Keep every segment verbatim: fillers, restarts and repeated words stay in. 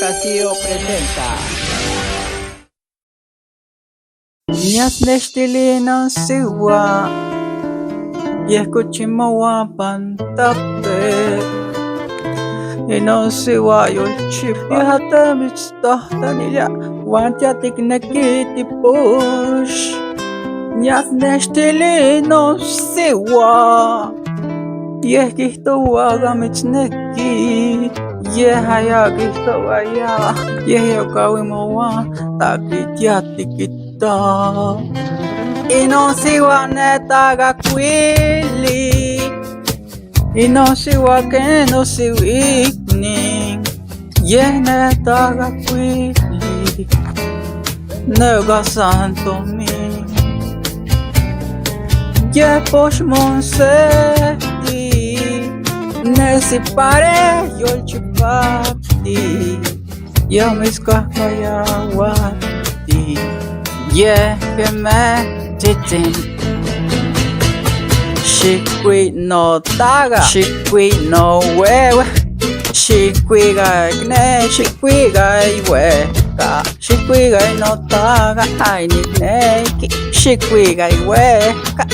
Castillo presenta. Ña si neshitili Inosuwa, yekuchi mowa pantape. Inosuwa yolchipa. Yehata michita tanilia, wantia tikneki tipush. Ña si neshitili Inosuwa. Yeh kihtowa g'a mitneki, yeh aya kihtowa ya, yeh yọ kawimowa takitia tikita. Inosuwa neta g'a kwili, Inosuwa kẹ Inosuwa ikni. Yeh neta g'a kwili, neta g'a Santo mi. Yeh posh monseti, nesi pare yolchipati. Yamiska kaya wati. Yeh keme chitin. Shikwi no taga, shikwi no wewe, shikwi ga ne, shikwi ga iwe ka, shikwi ga no taga, ai ni neki, shikwi ga iwe ka,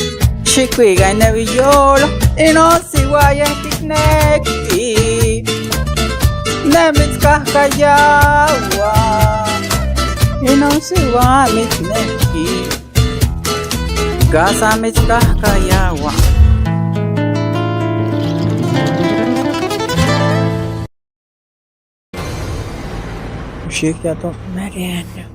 shikwi ga ne yolo, Inosuwa yeh tikneki, ne mitska kayawa, Inosuwa mitneki. Gasa mitska kayawa. Ushikya to Mariano.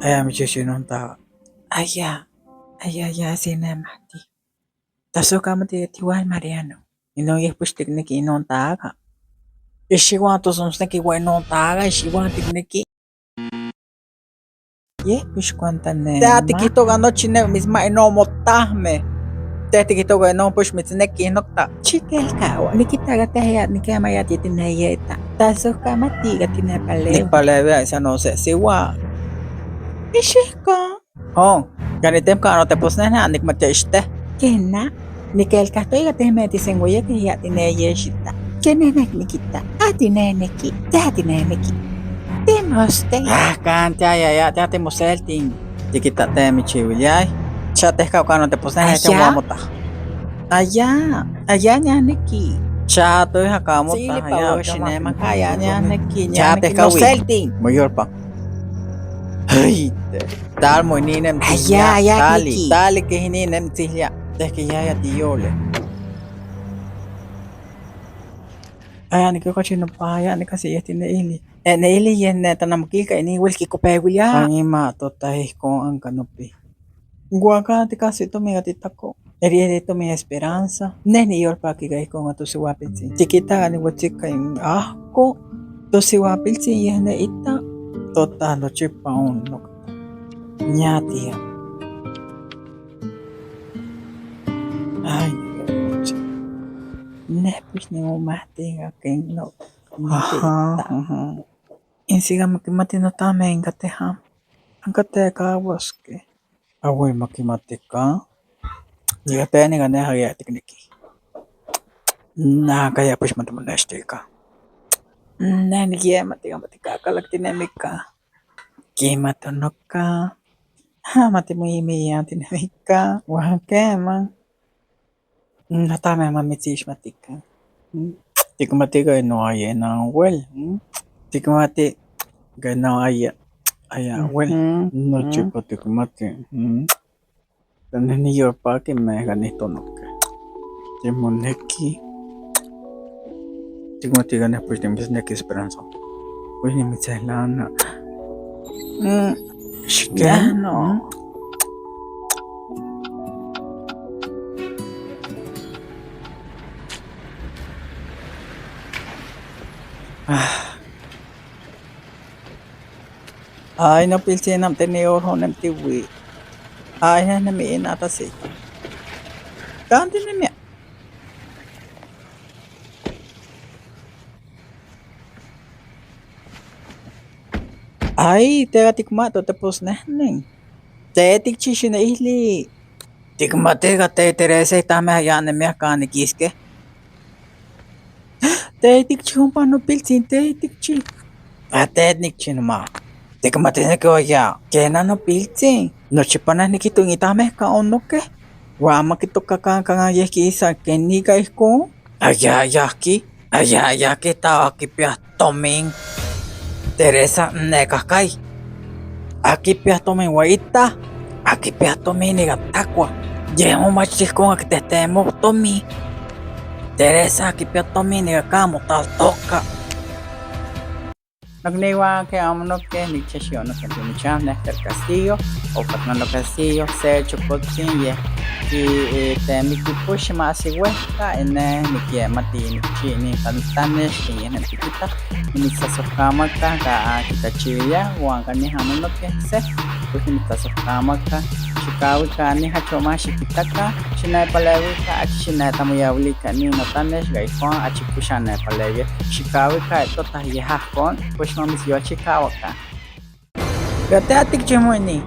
Aya mi cheche no nta. Aya, aya, aya, si na mati. Taso ka mati ti wa Mariano. Ino ye push tikniki ino taga. Ishi wa to som sneki wa ino taga, ishi wa tikniki. Ye push kwanta ne. Ta tikito ga no chine misma ino motahme. Te tikito ga no push mitneki ino ta. Chikel ka wa. Nikita ga te ya, nikema ya ti tine ye ta. Taso ka mati ga tine pale. Ni pale ve sa no se, se wa. Ishi ko. Ho, gani tem ka no te pusne na nik mate shite. Kena, nikel ka to ya te me ti sengo ye ke ya ti ne ye shita. Kene nek nikita, a ti ne neki, ta ti ne neki. Te moste. Ah, kan ta ya ya, ta te mosel ting. Tikita te mi chiwili ai. Cha te ka ka no te pusne na te wa mota. Aya, aya nya neki. Cha to ha ka mota ya. Sili pa ya, shinema ka ya nya neki, nya neki. Cha te ka wi. Mosel ting. Moyor pa. Hey, tal mo ninem aya, aya, tali, tali ke ninem tihya, te ke ya ya ti yole. Aya ni ke ko chino pa, aya ni ka se yeti ne ili. E, ne ili ye ne ta na mo kilka ini wel ki ko pe wil ya. Ani ma to ta hi ko an ka no pi. Ngwa ka ti ka se to mi ga ti ta ko. Eri eri to mi esperanza. Ne ni yor pa ki ga ko nga to si wa piti. Tikita ani wa tika in ah ko. To si wa piti ye ne ita. To ta lo che pa un no. Nya ti ya. Ai. Ne pis ni mo mati ga ken no. Aha, aha. Insiga maki mati no ta me inga te ha. Anga te ka waske. Awe maki mati ka. Niga te niga ne ha ya tikniki. Na ka ya push mati mo next ka. Ne ni ye mati ga mati ka ka lak tine mi ka. Ki mati no ka. Ha mati mo imi ya tine mi ka. Wa ke ma. Mm, hata me ma mi tish matika. Mm, tik matika no aye na well. Mm, tik mati ga no aye. Aya well. Mhm. No, mhm, chico tik mati. Mm. Tane ni yo pa ke me ga ni tono ke. Te mo neki. Tik mati ga ne pues te mis neki esperanza. Pues ni mi tselana. Mm. Shikano. Ah. Ai, no pilchinam teni orhonem tiwi. Ai, ne mi ina ta si. Kanti ne mi. Ayi, tega tikuma to te pus nehnen. Te tikchishi ne ihli. Tikuma tega te Teresa itame ya ne mia kani kiske. Te tikchi humpa no piltsin, te tikchi. A te nikchi numa. Tikuma te ne ke oya. Kena no piltsin. No chipana ne kitungi tame ka ono ke. Wa ma kituka kan kan ye ki sa ke ni ga iko. Aya, aya ki, aya, aya ki ta akipia tomin. Teresa, ne kakai. Akipia tomin wa ita. Akipia tomin ni ga takwa. Ye mo machiko akitete mo tomin. Teresa, akipia tomin ni ga kamo tal toka. Nok ne wa ke amuno ke ni cheshi ono ke ni cha ne Castillo, o Fernando Castillo, se chukotsin ye. Ki, eh, temi ki push ma si we ka ene ni ki mati ni chi ni tan tan ne shi ne tikita. Ni sa so kama ka ka a kita chiya wa ka ni hamuno ke se. Push ni sa so kama ka. Shikawi ka ni ha choma shi kita ka. Shina palewi ka a chi shina tamu ya wuli ka ni no tan ne shi ga ifon a chi push ne palewi. Shikawi ka to ta ye ha kon. Push ma mi si yo chi ka wa ka. Ga te atik chi mo ni.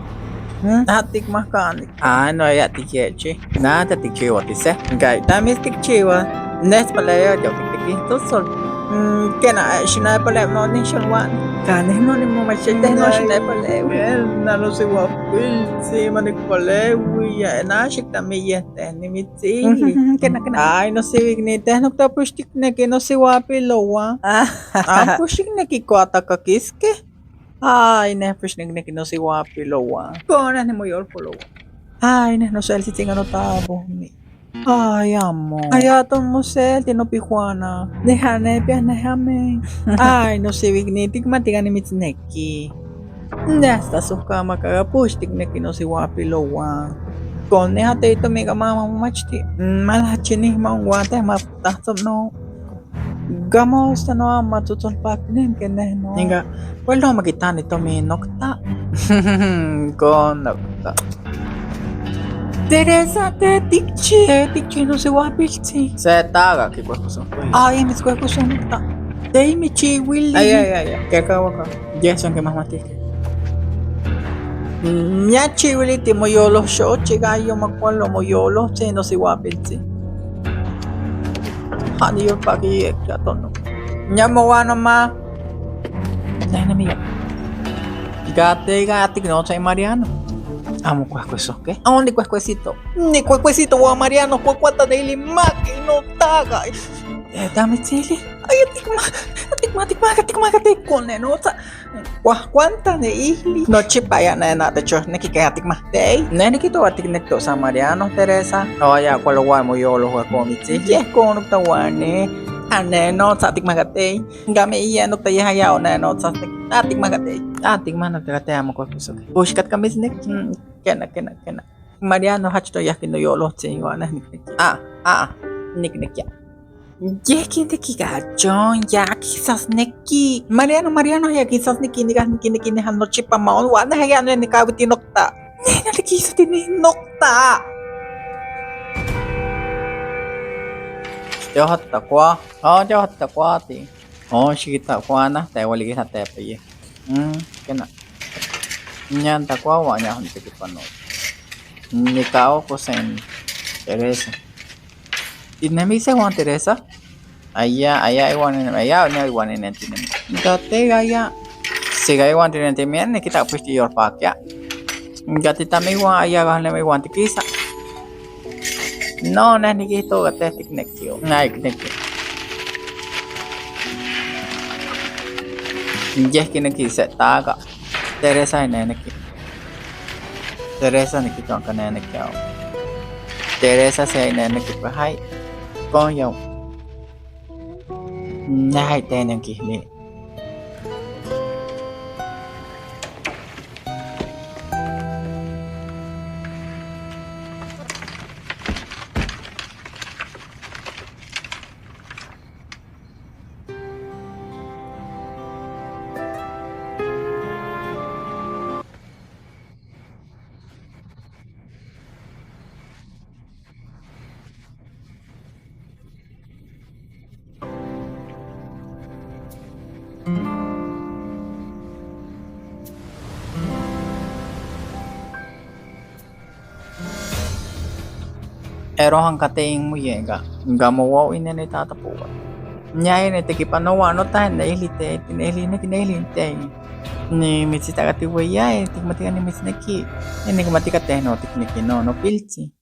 Hmm? Atik ma ka ni. Ah, no, ya tik ye chi. Na ta tik chi wa ti se. Ga ta mi tik chi wa. Nes palewi yo tik tik to sol. Hmm, kena, eh, shina palewi no ni shon wa. Ka ni no ni mo ma che te no shina palewi. Na no se wa pil se ma ni palewi ya na shi ta mi ye te ni mi ti. Kena, kena. Ai, no se wi ni te no ta push tik ne ke no se wa pilo wa. Ah, push tik ne ki ko ta ka kiske. Ai, ne push tik ne ki no se wa pilo wa. Ko na ni mo yor polo wa. Ai, ne no se el si tinga no ta bo mi. Ai, amo. Ai, ato mo se el ti no pi Juana. Deja ne pia ne ha me. Ai, no se wi ni tik ma tiga ni mi ti ne ki. Nda sta so kama ka ga push tik ne ki no se wa pilo wa. Kon ne ha te to mi ga mama mo machiti. Ma la chini ma wa te ma ta so no. Gamo sta no ama tutul pak nem ke ne no. Ninga, kwel no ma ki tani to mi nokta. Kon nokta. Teresa, te tikchi, te tikchi no se wa piltsi. Se taga ki kwa kuso. Ai, mi kwa kuso nokta. Te mi chi wili. Ai, ai, ai, ai. Ke ka wa ka. Jason ke mama tike. Nya chi wili ti mo yolo sho chi ga yo ma kwa lo mo yolo se no se wa piltsi. Hani yo pa ki ye ka tono. Nya mo wa no ma. Dai na mi ya. Ga te ga ti no sai Mariano. Amo kwa kweso ke. Aonde kwa kwesito. Ni kwa kwesito wa Mariano kwa kwata de ili ma ki no taga. Eh, dame tili. Ai, atikma, atikma, atikma, atikma, atikma, atikma, no ta. Kwa kwanta ne ihli. No chipa ya na na de cho ne ki ka atikma. Dei. Ne ni ki to atik ne to sa Mariano Teresa. O ya kwa lo wa mo yolo wa ko mi ti. Ye ko no ta wa ne. Ane no ta atikma ka dei. Nga me iye no ta ya ya o ne no ta atikma ka dei. Atikma no ta ka dei amo ko so. O shi kat ka mi ne. Kena, kena, kena. Mariano ha chito ya ki no yolo ti wa na ni. Ah, ah, nik nik ya. Ye ki niki ka chon ya ki sas niki. Mariano, Mariano ya ki sas niki ni ka niki niki ni ha no chipa ma on wa na ya no ni ka biti nokta. Ni na ki sas ni nokta. Yo hatta kwa. Oh, yo hatta kwa ti. Oh, shi kita kwa na ta wali kita ta pe ye. Hmm, kena. Nyan ta kwa wa nya hon ti pa no. Ni ka o ko sen Teresa. Inemi se Juan Teresa. Aya, aya, iwan, aya, nya iwan nen tinem. Gate aya. Siga iwan tinem timian ne kita pusti yor pakya. Gate tami iwan aya ga ne iwan tikisa. No, ne ni kito gate tiknek yo. Nai tiknek yo. Njeh kine ki se taga. Teresa ne ne ki. Teresa ni ki tonka ne ne ki ao. Teresa se ne ne ki pa hai. Kon yo. Nai te ne ki ni. Ẹroha nkata enyi mu yega, nga mu wọo ine ne tata puwa. Nya ine tekepanowa nota ne ilite, ne iline, ne ilite. Ni mitsi takati weya, e, tikmatika ni mitsi neki. E, nikmatika teno, tikniki no, no pilti.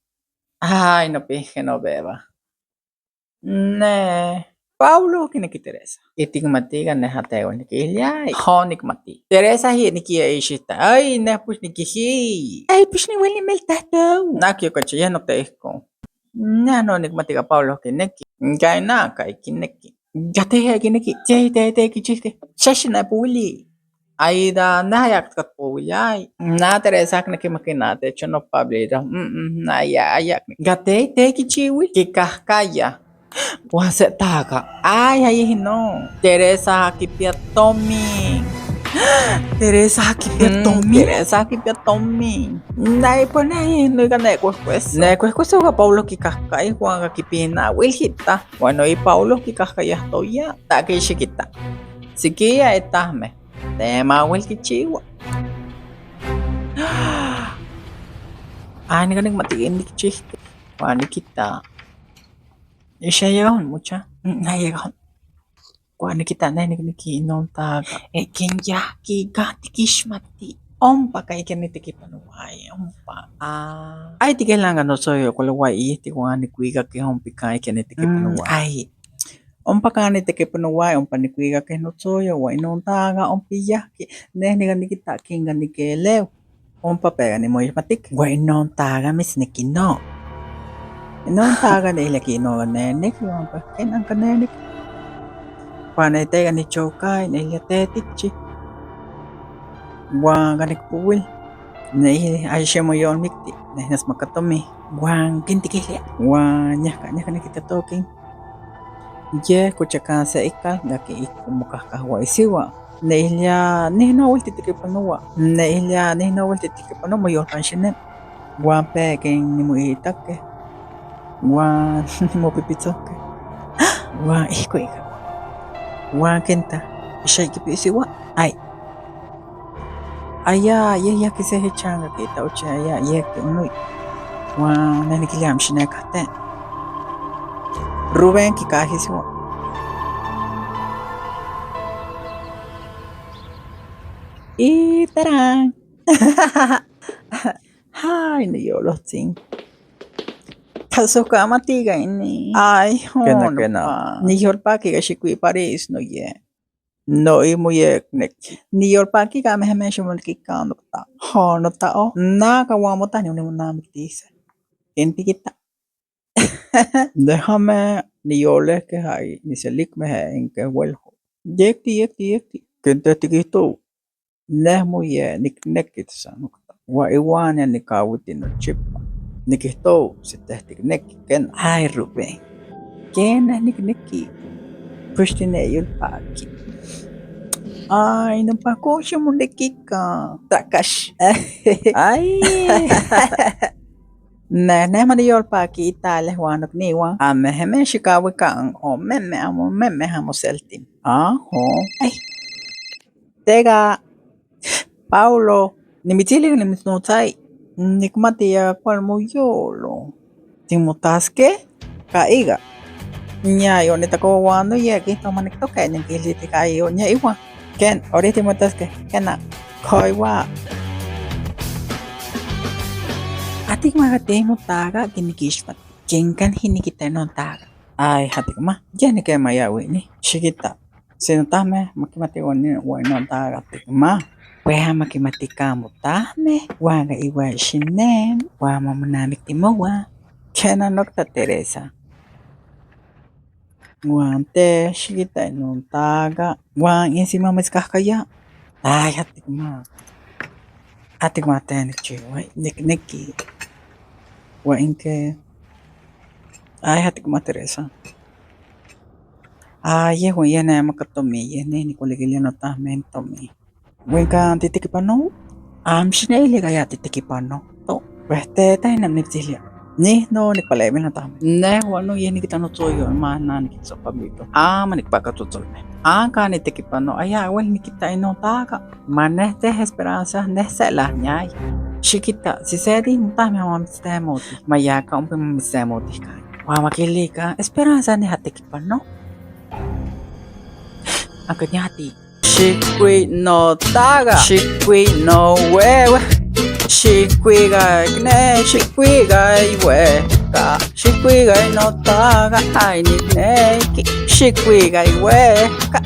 Ai, no pihe no beba. Ne, Paulo, kiniki Teresa. Itikmatika ne hata ewe niki ilia. Ho nikmati. Teresa hi niki ya ishita. Ai, ne push niki hi. Ai, push ni weli mel tato. Nak yo kachi ya no te ko. Na no nikmatika Paulo kiniki. Ngai na kai kiniki. Gate he kiniki. Te, te, te, kichike. Shashi na puli. Aida na yak kat puli ai. Na Teresa kiniki makina te chono Pablo da. Mm, mm, na ya, ya. Gate te kichiwi. Kikahkaya. Wase taka. Ai, ai, no. Teresa kipia tomi. Teresa kipia Mm, tomi. Teresa kipia tomi. Ndai pone ai, no gana ekwe kwesa. Na ekwe kwesa wa Paulo kikahka ihwanga kipina wilhita. Bueno, i Paulo kikahka ya toya. Takishikita. Sikia etame. Tema wilkichiwa. Ani gana mati gini kichihke. Wani kita. Isha ya hon mucha. Mm, na ya hon. Kwani kita nene kini ki non taga. E kinja ki gati kishmati. Ompa ka ikene tiki panuwai. Ompa. Ah. Ai tike langa no soyo kole wai iti wani kwiga ki ompi ka ikene tiki Mm, panuwai. Ai. Ompa ka ni tiki panuwai, ompa ni kwiga ki no soyo wai non taga ompi ya ki. Nene gani kita kinga ni keleu. Ompa pega ni moyo matik. Gua inon taga mi sini kino. Inon taga ni ile kino ga nene ki ompa. Kena ga nene ki. Gua ne tega ni chokai ni ile te tikchi. Gua ga ni kupuwil. Ni ile aishe moyo mikti. Ni nas makatomi. Gua ginti ki ile. Gua nyaka nyaka ni kita toking. Je kuchakase ikal nga ke ikumukaka wa isiwa. Ne ilia nihno wil titike panuwa. Ne ilia nihno wil titike panuwa mo yol kanshine. Wa pe ke ni mo itake. Wa ni mo pipitsoke. Wa iko ika. Wa kenta. Isha ikipi isiwa. Ai. Aya ye ya kise he changa ke ta uche aya ye ke unui. Wa nani kile amshine kate. Ruben ki ka hisi wa. Itarang. Hai ni yolo ting. Taso ka matiga ini. Ai, kena, hono kena. Pa. Ni yol pa ki ga shikui Paris no ye. No imu ye nek. Ni yol pa ki ka mehe mehe shumul ki ka no ta. Hono ta o. Na ka wa mo ta ni uni mo na mi ti se. Enti ki ta. Déjame ni yole ke hai ni selik mehe en ke welho. Yekti, yekti, yekti. Kente tikito. Neh mu ye nik nek kit sanukta. Wa iwanya ni kawiti no chipa. Nikito si teh tik nek ken ai Ruben. Ken neh nik nek ki. Pushti ne yul paki. Ai, no pakoshi mu de kika. Takash. Ai. Neh, neh mani yol paki itale wanuk niwa. Amehe me shika wika ang o meme amo meme hamo seltim. Aho. Ai. Tega. Paulo, ni mitili ni mitnutai. Ni kumati ya kwal mo yolo. Timutaske ka iga. Nya yo ni tako wanu ye ki toma ni toka ni ki liti ka yo nya iwa. Ken, ori timutaske, kena, koi wa. Atik maga te mutaga, kini kishpat. Ken kan hini kita no taga. Ai, hatik ma. Jeni ke ma ya wini. Shikita. Sinu tame, makimati wani, wani no taga tik ma. Wea makimati kamu tame. Wanga iwa shinen. Wa mamunami timo wa. Kena nokta Teresa. Wante shikita inuntaga. Wan insi mama iskahkaya. Ai, hatik ma. Hatik ma ten ki wa nek neki. Wa inke. Ai, hatik ma Teresa. Ai, ye wan ye na maka tomi ye ne ni kuligili no ta men tomi. Wenka titiki pano, am shine ilega ya titiki pano. To, wehte ta ina mniptilia. Ni no ni kpale mina tam. Ne wanu ye ni kita no to yo ma na ni kitso pabito. Ama ni kpaka to to ne. Anka ni tiki pano, aya wel ni kita ino taka. Ma ne te esperanza, ne se la nyai. Shikita, si sede i nota mi ama mi sita moti. Ma ya ka umbe mi sita moti ka. Wa ma kele ka esperanza ni hati ki pano. Aka ni hati. Shikwi no taga, shikwi no wewe. Shikwi ga gne, shikwi ga iwe ka. Shikwi ga ino taga, ai ni gne ki. Shikwi ga iwe ka.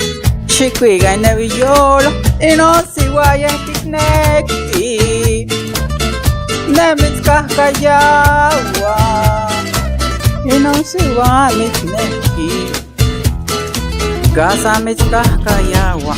Shikwi ga ine yolo. Ino si wa ye ki gne ki. Ne mi tsika ka ya wa. Ino si wa mi gne ki. Gasa mi tsika ka ya wa.